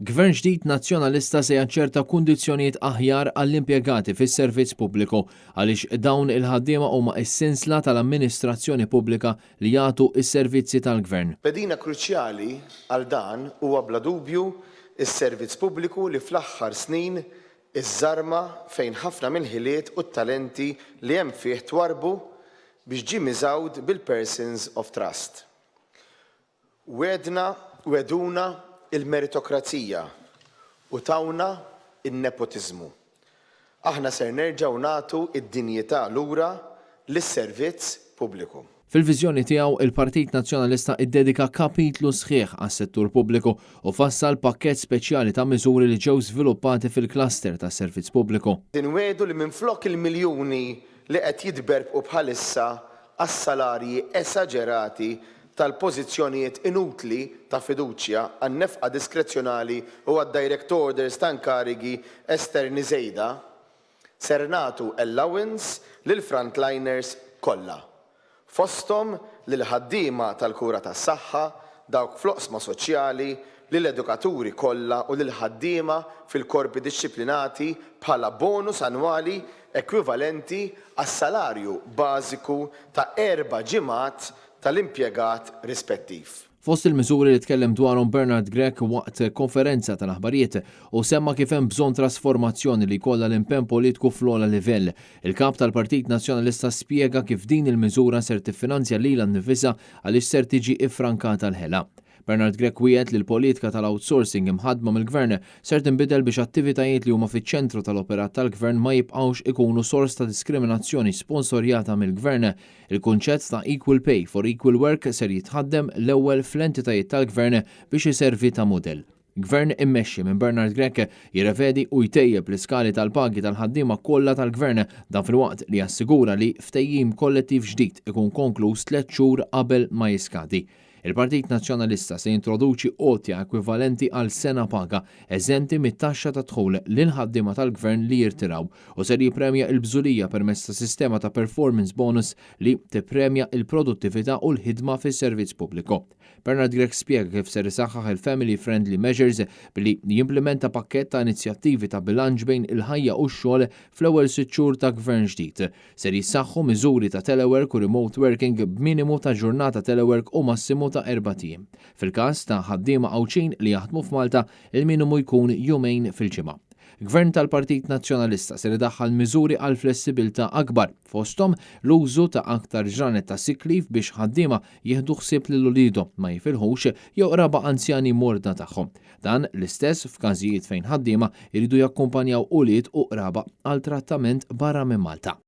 Gvern ġdid Nazzjonalista se jaċċerta kundizzjonijiet aħjar għall-impjegati fis-servizz pubbliku għaliex dawn il-ħaddiema huma s-sinsla tal-amministrazzjoni pubblika li jagħtu s-servizzi tal-Gvern. Pedina kruċjali għal dan huwa bla dubju s-servizz pubbliku li fl-aħħar snin iżżarma fejn ħafna mill-ħiliet u t-talenti li hemm fih twarrbu biex ġie miżgħud bil-persons of trust. Wegħdna, wegħduna l-meritokrazija u tawna n-nepotiżmu. Aħna ser nerġgħu nagħtu d-dinjità lura lis-servizz pubbliku. Fil-viżjoni tiegħu, il-Partit Nazzjonalista ddedika kapitlu sħiħ għas-settur pubbliku u fassal pakkett speċjali ta' miżuri li ġew żviluppati fil-cluster tas-servizz pubbliku. Inwiegħdu li minflok il-miljuni li qed jitberbqu bħalissa għas-salarji esaġerati tal-pożizzjonijiet inutli ta' fiduċja, għan-nefqa diskrezzjonali u għad-direct orders ta' inkarigi esterni żejda, ser nagħtu allowance lill-frontliners kollha, fosthom lill-ħaddiema tal-kura tas-saħħa, dawk fl-oqsma soċjali, lill-edukaturi kollha u lill-ħaddiema fil-korpi dixxiplinati bħala bonus annwali ekwivalenti għas-salarju bażiku ta' erba' ġimgħat tal-impjegat rispettiv. Fost il-miżuri li tkellem dwarhom Bernard Grech waqt konferenza tal-aħbarijiet, hu semma kif hemm bżonn trasformazzjoni li jkollha l-impenn politku fl-ogħla livell. Il-Kap tal-Partit Nazzjonalista spjega kif din il-miżura ser tiffinanzja lilha nnifisha għaliex ser tiġi iffrankata l-ħela. Bernard Grech wiegħed li l-politika tal-outsourcing imħaddma mill-Gvern ser tinbidel biex attivitajiet li huma fiċ-ċentru tal-operat tal-Gvern ma jibqgħux ikunu sors ta' diskriminazzjoni sponsorjata mill-Gvern. Il-kunċett ta' equal pay for equal work ser jitħaddem l-ewwel fl-entitajiet tal-Gvern biex iservi ta' mudell. Gvern immexxi minn Bernard Grech jirrevedi u jtejjeb l-iskali tal-pagi tal-ħaddiema kollha tal-Gvern, dan filwaqt li jassigura li ftehim kollettiv ġdid ikun konkluż tlett xhur qabel ma jiskadi. Il-Partit Nazzjonalista se jintroduċi għotja ekwivalenti għal sena paga eżenti mit-taxxa tad-dħul lill-ħaddiema tal-Gvern li jirtiraw u ser jippremja l-bżulija permezz ta' sistema ta' performance bonus li tippremja l-produttività u l-ħidma fis-servizz pubbliku. Bernard Grech spjega kif ser isaħħaħ il-family friendly measures billi jimplimenta pakkett ta' inizjattivi ta' bilanċ bejn il-ħajja u x-xogħol fl-ewwel sitt xhur ta' Gvern ġdid. Ser jissaħħu miżuri ta' telework u remote working b'minimu ta' ġurnata telework u massimu ta' erbat ijiem. Fil-każ ta' ħaddiema Għawdxin li jaħdmu f'Malta, il-minimu jkun jumejn fil-ġimgħa. Gvern tal-Partit Nazzjonalista ser idaħħal miżuri għal flessibilità akbar, fosthom l-użu ta' aktar ġranet ta' sick leave biex ħaddiema jieħdu ħsieb lil uliedhom ma jifilħux jew qraba anzjani morda tagħhom. Dan l-istess f'każijiet fejn ħaddiema jridu jakkumpanjaw ulied u qraba għal trattament barra minn Malta.